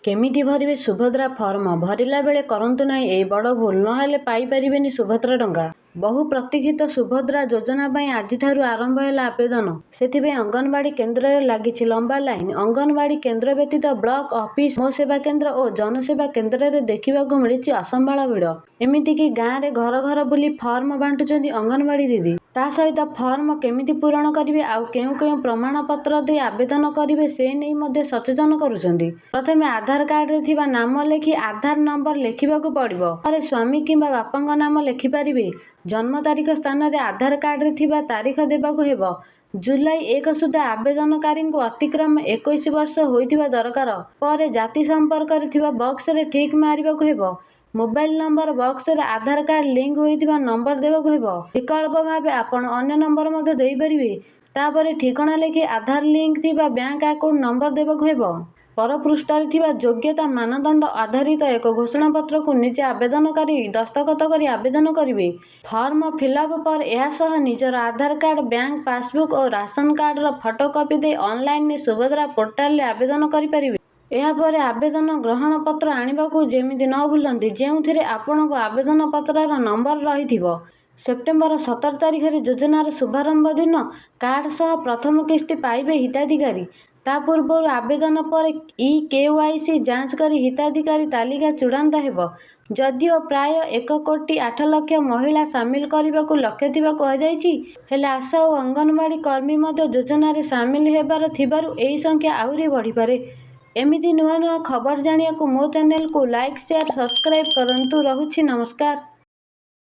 କେମିତି ଭରିବେ ସୁଭଦ୍ରା ଫର୍ମ? ଭରିଲା ବେଳେ କରନ୍ତୁ ନାହିଁ ଏହି ବଡ଼ ଭୁଲ, ନହେଲେ ପାଇପାରିବେନି ସୁଭଦ୍ରା ଟଙ୍କା। ବହୁ ପ୍ରତୀକ୍ଷିତ ସୁଭଦ୍ରା ଯୋଜନା ପାଇଁ ଆଜିଠାରୁ ଆରମ୍ଭ ହେଲା ଆବେଦନ। ସେଥିପାଇଁ ଅଙ୍ଗନବାଡି କେନ୍ଦ୍ରରେ ଲାଗିଛି ଲମ୍ବା ଲାଇନ। ଅଙ୍ଗନବାଡି କେନ୍ଦ୍ର ବ୍ୟତୀତ ବ୍ଲକ ଅଫିସ, ମୋ ସେବା କେନ୍ଦ୍ର ଓ ଜନସେବା କେନ୍ଦ୍ରରେ ଦେଖିବାକୁ ମିଳିଛି ଅସମ୍ଭାଳ ଭିଡ଼। ଏମିତିକି ଗାଁରେ ଘର ଘର ବୁଲି ଫର୍ମ ବାଣ୍ଟୁଛନ୍ତି ଅଙ୍ଗନବାଡି ଦିଦି। ତା ସହିତ ଫର୍ମ କେମିତି ପୂରଣ କରିବେ, ଆଉ କେଉଁ କେଉଁ ପ୍ରମାଣପତ୍ର ଦେଇ ଆବେଦନ କରିବେ ସେ ନେଇ ମଧ୍ୟ ସଚେତନ କରୁଛନ୍ତି। ପ୍ରଥମେ ଆଧାର କାର୍ଡରେ ଥିବା ନାମ ଲେଖି ଆଧାର ନମ୍ବର ଲେଖିବାକୁ ପଡ଼ିବ। ପରେ ସ୍ୱାମୀ କିମ୍ବା ବାପାଙ୍କ ନାମ ଲେଖିପାରିବେ। ଜନ୍ମ ତାରିଖ ସ୍ଥାନରେ ଆଧାର କାର୍ଡରେ ଥିବା ତାରିଖ ଦେବାକୁ ହେବ। ଜୁଲାଇ 1 ସୁଦ୍ଧା ଆବେଦନକାରୀଙ୍କୁ ଅତିକମ୍ରେ 21 ବର୍ଷ ହୋଇଥିବା ଦରକାର। ପରେ ଜାତି ସମ୍ପର୍କରେ ଥିବା ବକ୍ସରେ ଟିକ୍ ମାରିବାକୁ ହେବ। ମୋବାଇଲ ନମ୍ବର ବକ୍ସରେ ଆଧାର କାର୍ଡ ଲିଙ୍କ ହୋଇଥିବା ନମ୍ବର ଦେବାକୁ ହେବ। ବିକଳ୍ପ ଭାବେ ଆପଣ ଅନ୍ୟ ନମ୍ବର ମଧ୍ୟ ଦେଇପାରିବେ। ତାପରେ ଠିକଣା ଲେଖି ଆଧାର ଲିଙ୍କ ଥିବା ବ୍ୟାଙ୍କ ଆକାଉଣ୍ଟ ନମ୍ବର ଦେବାକୁ ହେବ। ପର ପୃଷ୍ଠାରେ ଥିବା ଯୋଗ୍ୟତା ମାନଦଣ୍ଡ ଆଧାରିତ ଏକ ଘୋଷଣାପତ୍ରକୁ ନିଜେ ଆବେଦନକାରୀ ଦସ୍ତଖତ କରି ଆବେଦନ କରିବେ। ଫର୍ମ ଫିଲ୍ଅପ ପରେ ଏହାସହ ନିଜର ଆଧାର କାର୍ଡ, ବ୍ୟାଙ୍କ ପାସବୁକ୍ ଓ ରାସନ କାର୍ଡର ଫଟୋ କପି ଦେଇ ଅନଲାଇନରେ ସୁଭଦ୍ରା ପୋର୍ଟାଲରେ ଆବେଦନ କରିପାରିବେ। ଏହାପରେ ଆବେଦନ ଗ୍ରହଣ ପତ୍ର ଆଣିବାକୁ ଯେମିତି ନ ଭୁଲନ୍ତି, ଯେଉଁଥିରେ ଆପଣଙ୍କ ଆବେଦନ ପତ୍ରର ନମ୍ବର ରହିଥିବ। ସେପ୍ଟେମ୍ବର 17 ତାରିଖରେ ଯୋଜନାର ଶୁଭାରମ୍ଭ ଦିନ କାର୍ଡ ସହ ପ୍ରଥମ କିସ୍ତି ପାଇବେ ହିତାଧିକାରୀ। ତା ପୂର୍ବରୁ ଆବେଦନ ପରେ ଇ-କେୱାଇସି ଯାଞ୍ଚ କରି ହିତାଧିକାରୀ ତାଲିକା ଚୂଡ଼ାନ୍ତ ହେବ। ଯଦିଓ ପ୍ରାୟ 1 କୋଟି 8 ଲକ୍ଷ ମହିଳା ସାମିଲ କରିବାକୁ ଲକ୍ଷ୍ୟ ଥିବା କୁହାଯାଇଛି, ହେଲେ ଆଶା ଓ ଅଙ୍ଗନବାଡି କର୍ମୀ ମଧ୍ୟ ଯୋଜନାରେ ସାମିଲ ହେବାର ଥିବାରୁ ଏହି ସଂଖ୍ୟା ଆହୁରି ବଢ଼ିପାରେ। ଏମିତି ନୂଆ ନୂଆ ଖବର ଜାଣିବାକୁ ମୋ ଚ୍ୟାନେଲକୁ ଲାଇକ୍, ସେୟାର, ସବସ୍କ୍ରାଇବ କରନ୍ତୁ। ରହୁଛି, ନମସ୍କାର।